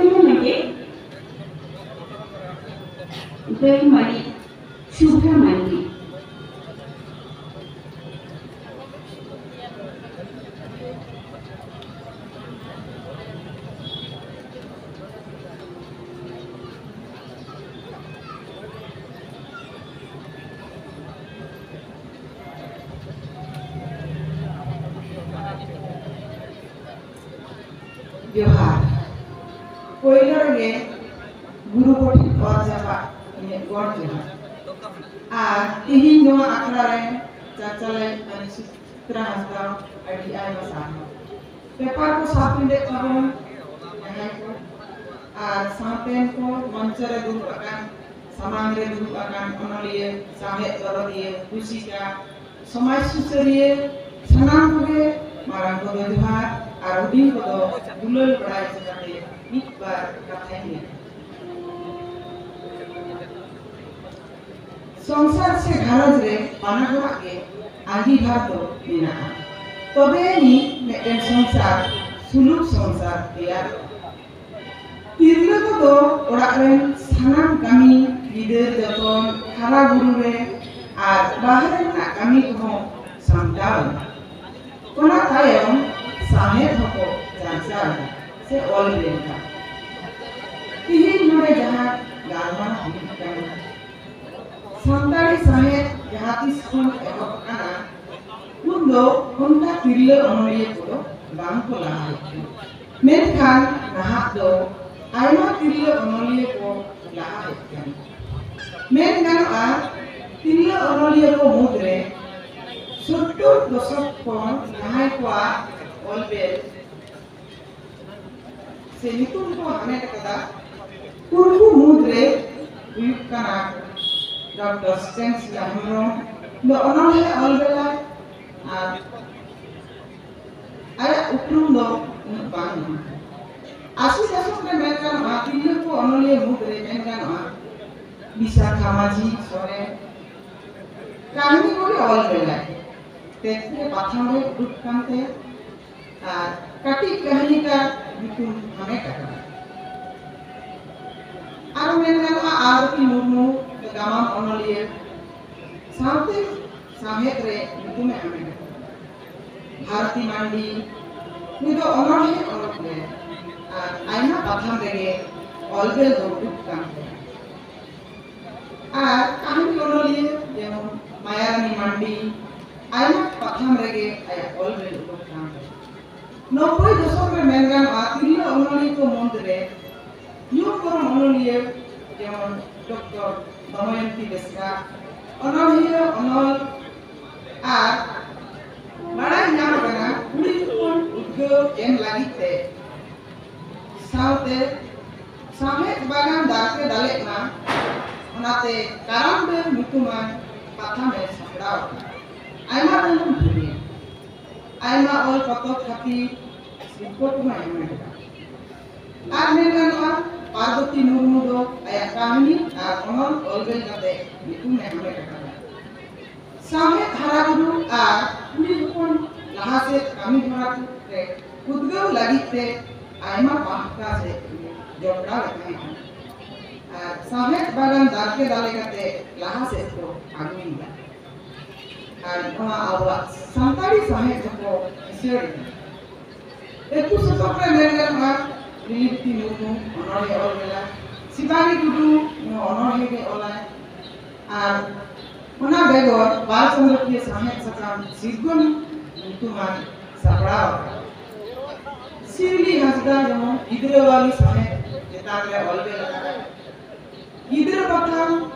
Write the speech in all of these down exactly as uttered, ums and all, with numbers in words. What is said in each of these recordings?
ᱞᱟᱹᱜᱤᱫ ᱫᱟᱹᱭ ᱢᱟᱹᱱᱤᱡ ᱥᱩᱵᱷᱨᱟ ᱢᱟᱹᱱᱰᱤ᱾ ᱡᱚᱦᱟᱨ᱾ ᱯᱳᱭᱞᱳ ᱨᱮᱜᱮ ᱜᱩᱨᱩ ᱠᱚᱴᱷᱮᱱ ᱚᱛ ᱡᱟᱯᱟᱜ ᱤᱧᱟᱹᱜ ᱜᱚᱰ ᱡᱚᱦᱟᱨ᱾ ᱟᱨ ᱛᱤᱦᱤᱧ ᱱᱚᱣᱟ ᱟᱠᱷᱲᱟ ᱨᱮ ᱪᱟᱪᱟᱞᱟᱭᱤᱡ ᱢᱟᱹᱱᱤᱡ ᱥᱩᱪᱤᱛᱨᱟ ᱦᱟᱸᱥᱫᱟ, ᱟᱹᱰᱤ ᱟᱭᱢᱟ ᱥᱟᱨᱦᱟᱣ᱾ ᱯᱮᱯᱟᱨ ᱠᱚ ᱥᱟᱵ ᱢᱤᱫᱮᱫ ᱛᱟᱵᱚᱱ ᱡᱟᱦᱟᱸᱭ ᱠᱚ, ᱟᱨ ᱥᱟᱶᱛᱮᱱ ᱠᱚ ᱢᱚᱧᱪᱚ ᱨᱮ ᱫᱩᱲᱩᱵ ᱟᱠᱟᱱ, ᱥᱟᱢᱟᱝ ᱨᱮ ᱫᱩᱲᱩᱵ ᱟᱠᱟᱱ ᱚᱱᱚᱞᱤᱭᱟᱹ, ᱥᱟᱶᱦᱮᱫ ᱫᱚᱨᱚᱫᱤᱭᱟᱹ, ᱨᱩᱥᱤᱠᱟ, ᱥᱚᱢᱟᱡᱽ ᱥᱩᱥᱟᱹᱨᱤᱭᱟᱹ, ᱥᱟᱱᱟᱢ ᱠᱚᱜᱮ ᱢᱟᱨᱟᱝ ᱠᱚᱫᱚ ᱡᱚᱦᱟᱨ ᱟᱨ ᱦᱩᱰᱤᱧ ᱠᱚᱫᱚ ᱫᱩᱞᱟᱹᱲ ᱵᱟᱲᱟᱭ ᱦᱚᱪᱚ ᱠᱟᱛᱮ ᱢᱤᱫ ᱵᱟᱨ ᱠᱟᱛᱷᱟᱧ ᱢᱮᱱᱟ᱾ ᱥᱚᱝᱥᱟᱨ ᱥᱮ ᱜᱷᱟᱨᱚᱸᱡᱽ ᱨᱮ ᱵᱟᱱᱟ ᱦᱚᱲᱟᱜ ᱜᱮ ᱟᱸᱜᱤᱵᱷᱟᱨ ᱫᱚ ᱢᱮᱱᱟᱜᱼᱟ, ᱛᱚᱵᱮ ᱟᱹᱱᱤᱡ ᱢᱤᱫᱴᱮᱱ ᱥᱚᱝᱥᱟᱨ ᱥᱩᱞᱩᱠ ᱥᱚᱝᱥᱟᱨ ᱛᱮᱭᱟᱨᱚᱜᱼᱟ᱾ ᱛᱤᱨᱞᱟᱹ ᱠᱚᱫᱚ ᱚᱲᱟᱜ ᱨᱮᱱ ᱥᱟᱱᱟᱢ ᱠᱟᱹᱢᱤ, ᱜᱤᱫᱟᱹᱨ ᱡᱚᱛᱚᱱ, ᱦᱟᱨᱟ ᱵᱩᱨᱩ ᱨᱮ ᱟᱨ ᱵᱟᱦᱨᱮ ᱨᱮᱱᱟᱜ ᱠᱟᱹᱢᱤ ᱠᱚᱦᱚᱸ ᱥᱟᱢᱴᱟᱣ ᱮᱫᱟ᱾ ᱚᱱᱟ ᱛᱟᱭᱚᱢ ᱥᱟᱶᱦᱮᱫ ᱦᱚᱸᱠᱚ ᱪᱟᱨᱪᱟᱣ ᱮᱫᱟ ᱥᱮ ᱚᱞ ᱵᱮᱞ ᱮᱫᱟ᱾ ᱛᱤᱦᱤᱧ ᱱᱚᱰᱮ ᱡᱟᱦᱟᱸ ᱜᱟᱞᱢᱟᱨᱟᱣ ᱦᱩᱭᱩᱜ ᱠᱟᱱᱟ, ᱥᱟᱱᱛᱟᱲᱤ ᱥᱟᱶᱦᱮᱫ ᱡᱟᱦᱟᱸ ᱛᱤᱥ ᱠᱷᱚᱱ ᱮᱦᱚᱵ ᱟᱠᱟᱱᱟ, ᱩᱱ ᱫᱚ ᱚᱱᱠᱟ ᱛᱤᱨᱞᱟᱹ ᱚᱱᱚᱞᱤᱭᱟᱹ ᱠᱚᱫᱚ ᱵᱟᱝ ᱠᱚ ᱞᱟᱦᱟ ᱦᱮᱡ ᱟᱠᱟᱱᱟ᱾ ᱢᱮᱱᱠᱷᱟᱱ ᱱᱟᱦᱟᱜ ᱫᱚ ᱟᱭᱢᱟ ᱛᱤᱨᱞᱟᱹ ᱚᱱᱚᱞᱤᱭᱟᱹ ᱠᱚ ᱞᱟᱦᱟ ᱦᱮᱡ ᱟᱠᱟᱱᱟ᱾ ᱢᱮᱱ ᱜᱟᱱᱚᱜᱼᱟ, ᱛᱤᱨᱞᱟᱹ ᱚᱱᱚᱞᱤᱭᱟᱹ ᱠᱚ ᱢᱩᱫᱽᱨᱮ ᱥᱳᱛᱛᱳᱨ ᱫᱚᱥᱚᱠ ᱠᱷᱚᱱ ᱡᱟᱦᱟᱸᱭ ᱠᱚᱣᱟᱜ ᱚᱞ ᱵᱮᱞ ᱥᱮ ᱧᱩᱛᱩᱢ ᱠᱚ ᱦᱟᱢᱮᱴ ᱟᱠᱟᱫᱟ, ᱩᱱᱠᱩ ᱢᱩᱫᱽᱨᱮ ᱦᱩᱭᱩᱜ ᱠᱟᱱᱟ ᱰᱚᱠᱴᱚᱨ ᱥᱤᱛᱮᱱ ᱥᱤᱞᱟ ᱦᱮᱢᱵᱨᱚᱢ ᱫᱚ ᱚᱱᱚᱞᱦᱮ ᱚᱞ ᱞᱮᱫᱟᱭ, ᱟᱨ ᱟᱭᱟᱜ ᱩᱯᱨᱩᱢ ᱫᱚ ᱩᱱᱟᱹᱜ ᱵᱟᱝ ᱧᱟᱢ ᱟᱠᱟᱱᱟ᱾ ᱟᱥᱤ ᱫᱚᱥᱚᱠ ᱨᱮ ᱢᱮᱱ ᱜᱟᱱᱚᱜᱼᱟ, ᱛᱤᱨᱞᱟᱹ ᱠᱚ ᱚᱱᱚᱞᱤᱭᱟᱹ ᱢᱩᱫᱽᱨᱮ ᱢᱮᱱ ᱜᱟᱱᱚᱜᱼᱟ, ᱵᱤᱥᱟᱠᱷᱟ ᱢᱟᱹᱡᱷᱤ ᱥᱚᱨᱮᱱ ᱠᱟᱹᱦᱱᱤ ᱠᱚᱜᱮ ᱚᱞ ᱞᱮᱫᱟᱭ᱾ ᱛᱮᱛᱨᱮ ᱯᱟᱛᱷᱟᱢ ᱨᱮ ᱩᱰᱩᱠ ᱠᱟᱱ ᱛᱟᱭᱟ ᱟᱨ ᱠᱟᱹᱴᱤᱡ ᱠᱟᱹᱦᱱᱤᱠᱟᱨ ᱧᱩᱛᱩᱢ ᱦᱟᱢᱮᱴ ᱟᱠᱟᱫᱟ᱾ ᱚᱱᱚᱞᱤᱭᱟᱹ ᱥᱟᱶᱛᱮ ᱥᱟᱶᱦᱮᱫ ᱨᱮ ᱧᱩᱛᱩᱢᱮ ᱦᱟᱢᱮᱴ ᱟᱠᱟᱫᱟ᱾ ᱵᱷᱟᱨᱚᱛᱤ ᱢᱟᱱᱰᱤ, ᱱᱩᱭ ᱫᱚ ᱚᱱᱚᱬᱦᱮ ᱚᱞᱚᱜ ᱞᱮᱫ ᱟᱨ ᱟᱭᱢᱟ ᱯᱟᱛᱷᱟᱢ ᱨᱮᱜᱮ ᱚᱞ ᱵᱮᱞ ᱫᱚ ᱩᱰᱩᱠ ᱠᱟᱱ ᱛᱟᱭᱟ᱾ ᱟᱨ ᱠᱟᱹᱦᱱᱤ ᱚᱱᱚᱞᱤᱭᱟᱹ ᱡᱮᱢᱚᱱ ᱢᱟᱭᱟᱨᱟᱱᱤ ᱢᱟᱱᱰᱤ ᱟᱭᱢᱟ ᱯᱟᱛᱷᱟᱢ ᱨᱮᱜᱮ ᱟᱭᱟᱜ ᱚᱞ ᱵᱮᱞ ᱩᱰᱩᱠ ᱠᱟᱱ ᱛᱟᱭᱟ᱾ ᱱᱚᱵᱵᱳᱭ ᱫᱚᱥᱚᱠ ᱨᱮ ᱢᱮᱱ ᱜᱟᱱᱚᱜᱼᱟ, ᱛᱤᱨᱞᱟᱹ ᱚᱱᱚᱞᱤᱭᱟᱹ ᱠᱚ ᱢᱩᱫᱽᱨᱮ ᱧᱩᱢ ᱩᱨᱩᱢ ᱚᱱᱚᱞᱤᱭᱟᱹ ᱡᱮᱢᱚᱱ ᱰᱚᱠᱴᱚᱨ ᱫᱚᱢᱚᱭᱚᱱᱛᱤ ᱵᱮᱥᱨᱟ ᱚᱱᱚᱬᱦᱤᱭᱟᱹ, ᱚᱱᱚᱞ ᱟᱨ ᱵᱟᱲᱟᱭ ᱧᱟᱢ ᱟᱠᱟᱱᱟ ᱠᱩᱲᱤ ᱦᱚᱯᱚᱱ ᱩᱫᱽᱜᱟᱹᱣ ᱮᱢ ᱞᱟᱹᱜᱤᱫ ᱛᱮ ᱥᱟᱶᱛᱮ ᱥᱟᱶᱦᱮᱫ ᱵᱟᱜᱟᱱ ᱫᱟᱨᱠᱮ ᱫᱟᱞᱮᱜ ᱢᱟ, ᱚᱱᱟᱛᱮ ᱠᱟᱨᱟᱢ ᱰᱟᱹᱨ ᱧᱩᱛᱩᱢᱟᱱ ᱯᱟᱛᱷᱟᱢ ᱮ ᱥᱟᱯᱲᱟᱣ ᱟᱠᱟᱫᱟ᱾ ᱟᱭᱢᱟ ᱫᱚ ᱵᱚᱱ ᱵᱷᱩᱞᱤᱭᱟ᱾ ᱟᱭᱢᱟ ᱚᱞ ᱯᱚᱛᱚᱵ ᱠᱷᱟᱹᱛᱤᱨ ᱥᱤᱨᱯᱟᱹ ᱠᱚᱦᱚᱸ ᱮᱢ ᱟᱠᱟᱫᱟ᱾ ᱟᱨ ᱢᱮᱱ ᱜᱟᱱᱚᱜᱼᱟ, ᱯᱟᱨᱵᱚᱛᱤ ᱢᱩᱨᱢᱩ ᱫᱚ ᱟᱭᱟᱜ ᱠᱟᱹᱦᱱᱤ ᱟᱨ ᱚᱱᱚᱞ ᱚᱞ ᱵᱮᱞ ᱠᱟᱛᱮ ᱧᱩᱛᱩᱢ ᱮ ᱦᱟᱢᱮᱴ ᱟᱠᱟᱫᱟ᱾ ᱥᱟᱶᱦᱮᱫ ᱦᱟᱨᱟ ᱵᱩᱨᱩ ᱟᱨ ᱠᱩᱲᱤ ᱦᱚᱯᱚᱱ ᱞᱟᱦᱟ ᱥᱮᱫ ᱠᱟᱹᱢᱤ ᱦᱚᱨᱟ ᱨᱮ ᱩᱫᱽᱜᱟᱹᱣ ᱞᱟᱹᱜᱤᱫ ᱛᱮ ᱟᱭᱢᱟ ᱯᱟᱦᱴᱟ ᱥᱮᱫ ᱡᱚᱯᱲᱟᱣ ᱮ ᱛᱟᱦᱮᱸ ᱠᱟᱱᱟ᱾ ᱟᱨ ᱥᱟᱶᱦᱮᱫ ᱵᱟᱜᱟᱱ ᱫᱟᱨᱠᱮ ᱫᱟᱞᱮ ᱠᱟᱛᱮ ᱞᱟᱦᱟ ᱥᱮᱫ ᱠᱚ ᱟᱹᱜᱩᱭᱮᱫᱟ᱾ ᱟᱨ ᱱᱚᱣᱟ ᱟᱵᱚᱣᱟᱜ ᱥᱟᱱᱛᱟᱲᱤ ᱥᱟᱶᱦᱮᱫ ᱫᱚᱠᱚ ᱠᱤᱥᱟᱹᱬ ᱮᱱᱟ᱾ ᱮᱠᱩᱥ ᱥᱚᱛᱚᱠ ᱨᱮ ᱢᱮᱱ ᱜᱟᱱᱚᱜᱼᱟ, ᱞᱤᱞᱤᱵᱤᱛᱤ ᱢᱩᱨᱢᱩ ᱚᱱᱚᱬᱦᱮ ᱚᱞ ᱞᱮᱫᱟ, ᱥᱤᱵᱟᱱᱤ ᱴᱩᱰᱩ ᱱᱚᱣᱟ ᱚᱱᱚᱬᱦᱮ ᱜᱮ ᱚᱞᱟᱭ᱾ ᱟᱨ ᱚᱱᱟ ᱵᱮᱜᱚᱨ ᱵᱟᱞ ᱪᱟᱸᱫᱚᱠᱤᱭᱟᱹ ᱥᱟᱶᱦᱮᱫ ᱥᱟᱠᱟᱢ ᱥᱤᱨᱡᱚᱱ ᱧᱩᱛᱩᱢᱟᱱ ᱥᱟᱯᱲᱟᱣ ᱟᱠᱟᱫᱟ᱾ ᱥᱤᱣᱞᱤ ᱦᱟᱸᱥᱫᱟ ᱡᱮᱢᱚᱱ ᱜᱤᱫᱽᱨᱟᱹᱣᱟᱞᱤ ᱥᱟᱶᱦᱮᱫ ᱪᱮᱛᱟᱱ ᱨᱮ ᱚᱞ ᱵᱮᱞ ᱟᱠᱟᱫᱟ᱾ ᱜᱤᱫᱽᱨᱟᱹ ᱯᱟᱛᱷᱟᱢ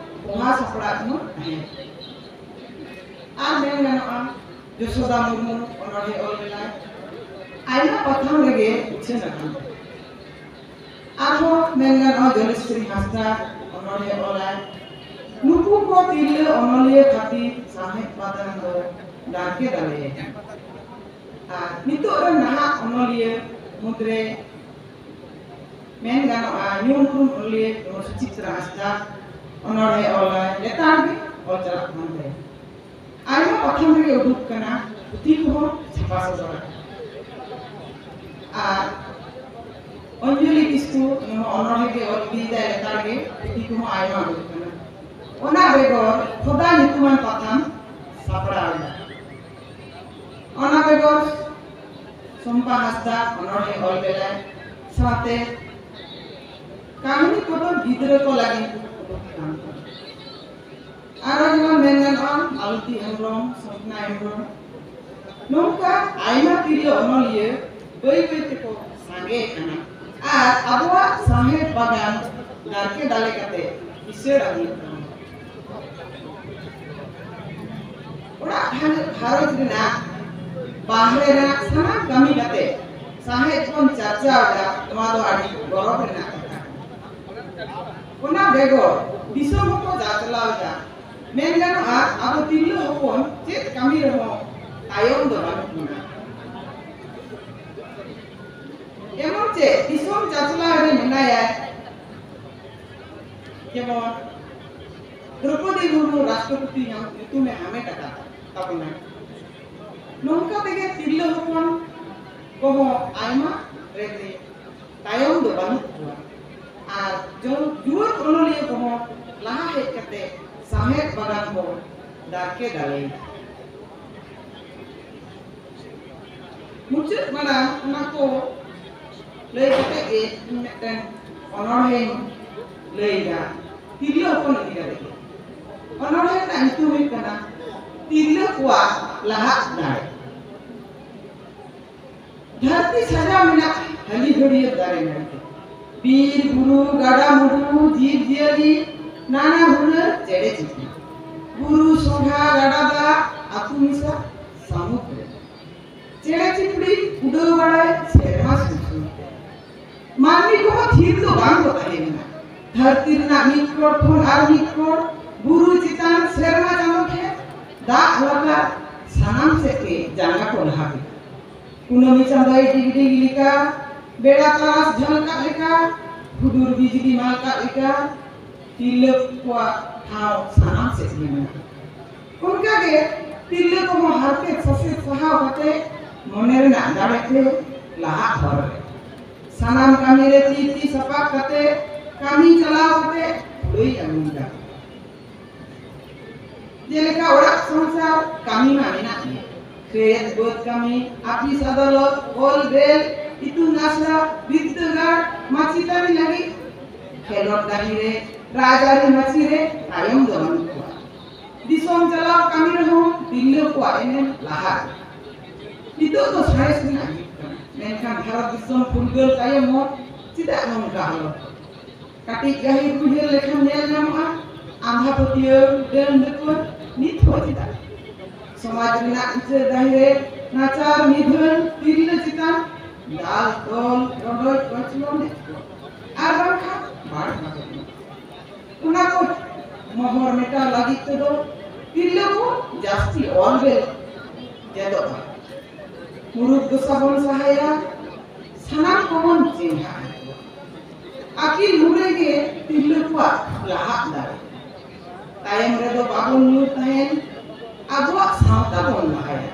ᱯᱚᱦᱟ ᱥᱟᱯᱲᱟᱣ ᱦᱚᱸ ᱛᱟᱦᱮᱸ ᱠᱟᱱᱟ᱾ ᱟᱨ ᱢᱮᱱ ᱜᱟᱱᱚᱜᱼᱟ, ᱡᱚᱥᱳᱫᱟ ᱢᱩᱨᱢᱩ ᱚᱱᱚᱬᱦᱮ ᱚᱞ ᱞᱮᱫᱟᱭ᱾ ᱟᱭᱢᱟ ᱯᱟᱛᱷᱟᱢ ᱨᱮᱜᱮ ᱩᱪᱷᱟᱹᱱ ᱟᱠᱟᱱ ᱛᱟᱭᱟ᱾ ᱟᱨᱦᱚᱸ ᱢᱮᱱ ᱜᱟᱱᱚᱜᱼᱟ, ᱡᱚᱞᱮᱥᱣᱚᱨᱤ ᱦᱟᱸᱥᱫᱟ ᱚᱱᱚᱬᱦᱮ ᱚᱞᱟᱭ᱾ ᱱᱩᱠᱩ ᱠᱚ ᱛᱤᱨᱞᱟᱹ ᱚᱱᱚᱞᱤᱭᱟᱹ ᱠᱷᱟᱹᱛᱤᱨ ᱥᱟᱶᱦᱮᱫ ᱯᱟᱛᱷᱟᱢ ᱫᱚ ᱫᱟᱨᱠᱮ ᱫᱟᱞᱮ ᱟᱠᱟᱱᱟ᱾ ᱟᱨ ᱱᱤᱛᱚᱜ ᱨᱮᱱ ᱱᱟᱦᱟᱜ ᱚᱱᱚᱞᱤᱭᱟᱹ ᱢᱩᱫᱽᱨᱮ ᱢᱮᱱ ᱜᱟᱱᱚᱜᱼᱟ, ᱧᱩᱢ ᱩᱨᱩᱢ ᱚᱱᱚᱞᱤᱭᱟᱹ ᱡᱮᱢᱚᱱ ᱥᱩᱪᱤᱛᱨᱟ ᱦᱟᱸᱥᱫᱟ ᱚᱱᱚᱬᱦᱮ ᱚᱞᱟᱭ, ᱞᱮᱛᱟᱲ ᱜᱮ ᱚᱞ ᱪᱟᱞᱟᱜ ᱠᱟᱱ ᱛᱟᱭᱟ᱾ ᱟᱭᱢᱟ ᱯᱟᱛᱷᱟᱢ ᱨᱮᱜᱮ ᱩᱰᱩᱠ ᱠᱟᱱᱟ, ᱯᱩᱛᱷᱤ ᱠᱚᱦᱚᱸ ᱪᱷᱟᱯᱟ ᱥᱚᱫᱚᱨ ᱟᱠᱟᱱᱟ᱾ ᱟᱨ ᱚᱧᱡᱚᱞᱤ ᱠᱤᱥᱠᱩ ᱱᱚᱣᱟ ᱚᱱᱚᱬᱦᱮ ᱜᱮ ᱚᱞ ᱤᱫᱤᱭᱮᱫᱟᱭ, ᱞᱮᱛᱟᱲ ᱜᱮ ᱯᱩᱛᱷᱤ ᱠᱚᱦᱚᱸ ᱟᱭᱢᱟ ᱩᱰᱩᱠ ᱠᱟᱱᱟ᱾ ᱚᱱᱟ ᱵᱮᱜᱚᱨ ᱠᱷᱚᱫᱟ ᱧᱩᱛᱩᱢᱟᱱ ᱯᱟᱛᱷᱟᱢ ᱥᱟᱯᱲᱟᱣ ᱮᱫᱟ᱾ ᱚᱱᱟ ᱵᱮᱜᱚᱨ ᱥᱚᱢᱯᱟ ᱦᱟᱸᱥᱫᱟ ᱚᱱᱚᱬᱦᱮ ᱚᱞ ᱵᱮᱞᱟᱭ ᱥᱟᱶᱛᱮ ᱠᱟᱹᱦᱱᱤ ᱯᱚᱛᱚᱵ ᱜᱤᱫᱽᱨᱟᱹ ᱠᱚ ᱞᱟᱹᱜᱤᱫ ᱩᱰᱩᱠ ᱟᱠᱟᱱ ᱛᱟᱵᱚᱱᱟ᱾ ᱟᱨᱚ ᱡᱮᱢᱚᱱ ᱢᱮᱱ ᱜᱟᱱᱚᱜᱼᱟ, ᱢᱟᱞᱚᱛᱤ ᱦᱮᱢᱵᱨᱚᱢ, ᱥᱚᱯᱱᱟ ᱦᱮᱢᱵᱨᱚᱢ, ᱱᱚᱝᱠᱟ ᱟᱭᱢᱟ ᱛᱤᱨᱞᱟᱹ ᱚᱱᱚᱞᱤᱭᱟᱹ ᱵᱟᱹᱭ ᱵᱟᱹᱭ ᱛᱮᱠᱚ ᱥᱟᱸᱜᱮ ᱟᱠᱟᱱᱟ ᱟᱨ ᱟᱵᱚᱣᱟᱜ ᱥᱟᱶᱦᱮᱫ ᱵᱟᱜᱟᱱ ᱫᱟᱨᱠᱮ ᱫᱟᱞᱮ ᱠᱟᱛᱮ ᱠᱤᱥᱟᱹᱬ ᱟᱹᱜᱩᱭᱮᱫ ᱛᱟᱵᱚᱱᱟ᱾ ᱚᱲᱟᱜ ᱜᱷᱟᱨᱚᱸᱡᱽ ᱨᱮᱱᱟᱜ ᱵᱟᱦᱨᱮ ᱨᱮᱱᱟᱜ ᱥᱟᱱᱟᱢ ᱠᱟᱹᱢᱤ ᱠᱟᱛᱮ ᱥᱟᱶᱦᱮᱫ ᱵᱚᱱ ᱪᱟᱨᱪᱟᱣ ᱮᱫᱟ, ᱱᱚᱣᱟ ᱫᱚ ᱟᱹᱰᱤ ᱜᱚᱨᱚᱵᱽ ᱨᱮᱱᱟᱜ ᱠᱟᱛᱷᱟ ᱠᱟᱱᱟ᱾ ᱚᱱᱟ ᱵᱮᱜᱚᱨ ᱫᱤᱥᱚᱢ ᱦᱚᱸᱠᱚ ᱪᱟᱪᱞᱟᱣ ᱮᱫᱟ᱾ ᱢᱮᱱ ᱜᱟᱱᱚᱜᱼᱟ, ᱟᱵᱚ ᱛᱤᱨᱞᱟᱹ ᱦᱚᱯᱚᱱ ᱪᱮᱫ ᱠᱟᱹᱢᱤ ᱨᱮᱦᱚᱸ ᱛᱟᱭᱚᱢ ᱫᱚ ᱵᱟᱹᱱᱩᱜ ᱵᱚᱱᱟ᱾ ᱮᱢᱚᱱ ᱪᱮᱫ ᱫᱤᱥᱚᱢ ᱪᱟᱪᱞᱟᱣ ᱨᱮ ᱢᱮᱱᱟᱭᱟ, ᱡᱮᱢᱚᱱ ᱫᱨᱚᱯᱚᱫᱤ ᱢᱩᱨᱢᱩ ᱨᱟᱥᱴᱨᱚᱯᱚᱛᱤ ᱧᱩᱛᱩᱢᱮ ᱦᱟᱢᱮᱴ ᱟᱠᱟᱫ ᱛᱟᱵᱚᱱᱟ᱾ ᱱᱚᱝᱠᱟ ᱛᱮᱜᱮ ᱛᱤᱨᱞᱟᱹ ᱦᱚᱯᱚᱱ ᱠᱚᱦᱚᱸ ᱟᱭᱢᱟ ᱨᱮᱜᱮ ᱛᱟᱭᱚᱢ ᱫᱚ ᱵᱟᱹᱱᱩᱜ ᱠᱚᱣᱟ᱾ ᱟᱨ ᱡᱩᱣᱟᱹᱱ ᱚᱱᱚᱞᱤᱭᱟᱹ ᱠᱚᱦᱚᱸ ᱞᱟᱦᱟ ᱦᱮᱡ ᱠᱟᱛᱮ ᱥᱟᱶᱦᱮᱫ ᱵᱟᱜᱟᱱ ᱠᱚ ᱫᱟᱨᱠᱮ ᱫᱟᱲᱮᱭᱟᱜᱼᱟ᱾ ᱢᱩᱪᱟᱹᱫ ᱢᱟᱲᱟᱝ ᱚᱱᱟ ᱠᱚ ᱞᱟᱹᱭ ᱠᱟᱛᱮ ᱜᱮ ᱤᱧ ᱢᱤᱫᱴᱮᱱ ᱚᱱᱚᱬᱦᱮᱧ ᱞᱟᱹᱭᱫᱟ, ᱛᱤᱨᱞᱟᱹ ᱦᱚᱯᱚᱱ ᱤᱫᱤ ᱠᱟᱛᱮ ᱜᱮ᱾ ᱚᱱᱚᱬᱦᱮ ᱨᱮᱱᱟᱜ ᱧᱩᱛᱩᱢ ᱦᱩᱭᱩᱜ ᱠᱟᱱᱟ ᱛᱤᱨᱞᱟᱹ ᱠᱚᱣᱟᱜ ᱞᱟᱦᱟᱜ ᱫᱟᱲᱮ᱾ ᱫᱷᱟᱹᱨᱛᱤ ᱥᱟᱡᱟᱣ ᱢᱮᱱᱟᱜ ᱦᱟᱹᱞᱤ ᱦᱟᱹᱲᱭᱟᱹᱨ ᱫᱟᱨᱮ ᱱᱟᱹᱲᱤ ᱛᱮ, ᱵᱤᱨ ᱵᱩᱨᱩ ᱜᱟᱰᱟ ᱢᱩᱰᱩ ᱡᱤᱵᱽ ᱡᱤᱭᱟᱹᱞᱤ ᱱᱟᱱᱟ ᱦᱩᱱᱟᱹᱨ ᱪᱮᱬᱮ ᱪᱤᱯᱨᱩ, ᱵᱩᱨᱩ ᱥᱚᱸᱜᱷᱟ ᱜᱟᱰᱟ ᱫᱟᱜ ᱟᱹᱛᱩ ᱢᱮᱥᱟ ᱥᱟᱹᱢᱩᱫᱽ ᱨᱮ, ᱪᱮᱬᱮ ᱪᱤᱯᱲᱤ ᱩᱰᱟᱹᱣ ᱵᱟᱲᱟᱭ ᱥᱮᱨᱢᱟ ᱥᱩᱨ ᱥᱩᱨ ᱛᱮ᱾ ᱢᱟᱹᱱᱢᱤ ᱠᱚᱦᱚᱸ ᱛᱷᱤᱨ ᱫᱚ ᱵᱟᱝ ᱠᱚ ᱛᱟᱦᱮᱸ ᱞᱮᱱᱟ᱾ ᱫᱷᱟᱹᱨᱛᱤ ᱨᱮᱱᱟᱜ ᱢᱤᱫ ᱠᱚᱬ ᱠᱷᱚᱱ ᱟᱨ ᱢᱤᱫ ᱠᱚᱬ, ᱵᱩᱨᱩ ᱪᱮᱛᱟᱱ ᱥᱮᱨᱢᱟ ᱪᱟᱸᱫᱚ ᱴᱷᱮᱱ, ᱫᱟᱜ ᱞᱟᱛᱟᱨ ᱥᱟᱱᱟᱢ ᱥᱮᱫ ᱜᱮ ᱡᱟᱸᱜᱟ ᱠᱚ ᱞᱟᱦᱟ ᱠᱮᱫᱟ᱾ ᱠᱩᱱᱟᱹᱢᱤ ᱪᱟᱸᱫᱚᱭ ᱰᱤᱜᱽ ᱰᱤᱜᱽ ᱞᱮᱠᱟ, ᱵᱮᱲᱟ ᱛᱟᱨᱟᱥ ᱡᱷᱟᱞᱠᱟᱜ ᱞᱮᱠᱟ, ᱦᱩᱰᱩᱨ ᱵᱤᱡᱽᱞᱤ ᱢᱟᱞᱠᱟᱜ ᱞᱮᱠᱟ, ᱛᱤᱨᱞᱟᱹ ᱠᱚᱣᱟᱜ ᱴᱷᱟᱶ ᱥᱟᱱᱟᱢ ᱥᱮᱫ ᱜᱮ ᱢᱮᱱᱟᱜᱼᱟ᱾ ᱚᱱᱠᱟᱜᱮ ᱛᱤᱨᱞᱟᱹ ᱠᱚᱦᱚᱸ ᱦᱟᱨᱠᱮᱛ ᱥᱟᱥᱮᱛ ᱥᱟᱦᱟᱣ ᱠᱟᱛᱮ ᱢᱚᱱᱮ ᱨᱮᱱᱟᱜ ᱫᱟᱲᱮ ᱛᱮ ᱞᱟᱦᱟᱜ ᱦᱚᱨ ᱨᱮ ᱥᱟᱱᱟᱢ ᱠᱟᱹᱢᱤ ᱨᱮ ᱛᱤ ᱛᱤ ᱥᱟᱯᱟᱵ ᱠᱟᱛᱮ ᱠᱟᱹᱢᱤ ᱪᱟᱞᱟᱣ ᱠᱟᱛᱮ ᱠᱩᱲᱟᱹᱭ ᱟᱹᱜᱩᱭᱮᱫᱟ᱾ ᱡᱮᱞᱮᱠᱟ ᱚᱲᱟᱜ ᱥᱚᱝᱥᱟᱨ ᱠᱟᱹᱢᱤ ᱢᱟ ᱢᱮᱱᱟᱜ ᱜᱮ, ᱠᱷᱮᱛ ᱵᱟᱹᱫᱽ ᱠᱟᱹᱢᱤ, ᱟᱹᱯᱤᱥ ᱟᱫᱟᱞᱚᱛ, ᱚᱞ ᱵᱮᱞ, ᱤᱛᱩᱱ ᱟᱥᱲᱟ, ᱵᱤᱨᱫᱟᱹᱜᱟᱲ, ᱢᱟᱪᱮᱛᱟᱹᱱᱤ ᱞᱟᱹᱜᱤᱫ ᱠᱷᱮᱞᱳᱰ ᱰᱟᱹᱦᱤ ᱨᱮ, ᱨᱟᱡᱽᱟᱹᱨᱤ ᱢᱟᱹᱪᱤ ᱨᱮ ᱛᱟᱭᱚᱢ ᱫᱚ ᱵᱟᱹᱱᱩᱜ ᱠᱚᱣᱟ᱾ ᱫᱤᱥᱚᱢ ᱪᱟᱞᱟᱣ ᱠᱟᱹᱢᱤ ᱨᱮᱦᱚᱸ ᱛᱤᱨᱞᱟᱹ ᱠᱚᱣᱟᱜ ᱮᱱᱮᱢ ᱞᱟᱦᱟ ᱨᱮ᱾ ᱱᱤᱛᱚᱜ ᱫᱚ ᱥᱟᱬᱮᱥ ᱨᱮᱱᱟᱜ ᱡᱩᱜᱽ ᱠᱟᱱᱟ, ᱢᱮᱱᱠᱷᱟᱱ ᱵᱷᱟᱨᱚᱛ ᱫᱤᱥᱚᱢ ᱯᱷᱩᱨᱜᱟᱹᱞ ᱛᱟᱭᱚᱢ ᱦᱚᱸ ᱪᱮᱫᱟᱜ ᱱᱚᱝᱠᱟ ᱦᱟᱞᱚᱛ? ᱠᱟᱹᱴᱤᱡ ᱜᱟᱹᱦᱤᱨ ᱩᱭᱦᱟᱹᱨ ᱞᱮᱠᱷᱟᱱ ᱧᱮᱞ ᱧᱟᱢᱚᱜᱼᱟ, ᱟᱸᱫᱷᱟ ᱯᱟᱹᱛᱭᱟᱹᱣ, ᱰᱟᱹᱱ ᱰᱟᱹᱠᱩᱣᱟᱹ ᱱᱤᱛ ᱦᱚᱸ ᱪᱮᱫᱟᱜ? ᱥᱚᱢᱟᱡᱽ ᱨᱮᱱᱟᱜ ᱤᱪᱟᱹᱲ ᱰᱟᱹᱦᱤ ᱨᱮ ᱱᱟᱪᱟᱨ ᱱᱤᱫᱷᱟᱹᱱ ᱛᱤᱨᱞᱟᱹ ᱪᱮᱛᱟᱱ ᱫᱟᱞ ᱛᱚᱞ ᱨᱚᱰᱚᱡ ᱠᱚᱪᱞᱚᱱ ᱮᱫ ᱠᱚᱣᱟ᱾ ᱟᱨ ᱵᱟᱝᱠᱷᱟᱱ ᱵᱟᱲ ᱵᱟᱲ ᱚᱱᱟ ᱠᱚ ᱢᱚᱦᱚᱨ ᱢᱮᱴᱟᱣ ᱞᱟᱹᱜᱤᱫ ᱛᱮᱫᱚ ᱛᱤᱨᱞᱟᱹ ᱠᱚ ᱡᱟᱹᱥᱛᱤ ᱚᱞ ᱵᱮᱞ ᱪᱮᱫᱚᱜᱼᱟ᱾ ᱢᱩᱨᱩᱠ ᱫᱚᱥᱟ ᱵᱚᱱ ᱥᱟᱦᱟᱭᱟ, ᱥᱟᱱᱟᱢ ᱠᱚᱵᱚᱱ ᱪᱮᱸᱜᱷᱟᱜᱼᱟ᱾ ᱟᱹᱠᱤᱞ ᱢᱩᱨᱟᱹᱭ ᱜᱮ ᱛᱤᱨᱞᱟᱹ ᱠᱚᱣᱟᱜ ᱞᱟᱦᱟᱜ ᱫᱟᱲᱮ᱾ ᱛᱟᱭᱚᱢ ᱨᱮᱫᱚ ᱵᱟᱵᱚᱱ ᱧᱩᱨ ᱛᱟᱦᱮᱱ, ᱟᱵᱚᱣᱟᱜ ᱥᱟᱶᱛᱟ ᱵᱚᱱ ᱞᱟᱦᱟᱭᱟ᱾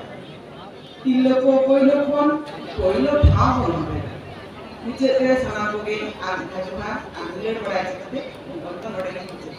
ᱛᱤᱨᱞᱟᱹ ᱠᱚ ᱯᱳᱭᱞᱳ ᱠᱷᱚᱱ ᱯᱳᱭᱞᱳ ᱴᱷᱟᱶ ᱵᱚᱱ ᱦᱟᱢᱮᱴᱟ᱾ ᱢᱩᱪᱟᱹᱫ ᱨᱮ ᱥᱟᱱᱟᱢ ᱠᱚᱜᱮ ᱟᱨ ᱢᱤᱫ ᱫᱷᱟᱣ ᱡᱚᱦᱟᱨ ᱟᱨ ᱫᱩᱞᱟᱹᱲ ᱵᱟᱲᱟᱭ ᱠᱟᱛᱮ ᱚᱠᱛᱚ ᱱᱚᱰᱮ ᱜᱮ ᱢᱩᱪᱟᱹᱫ᱾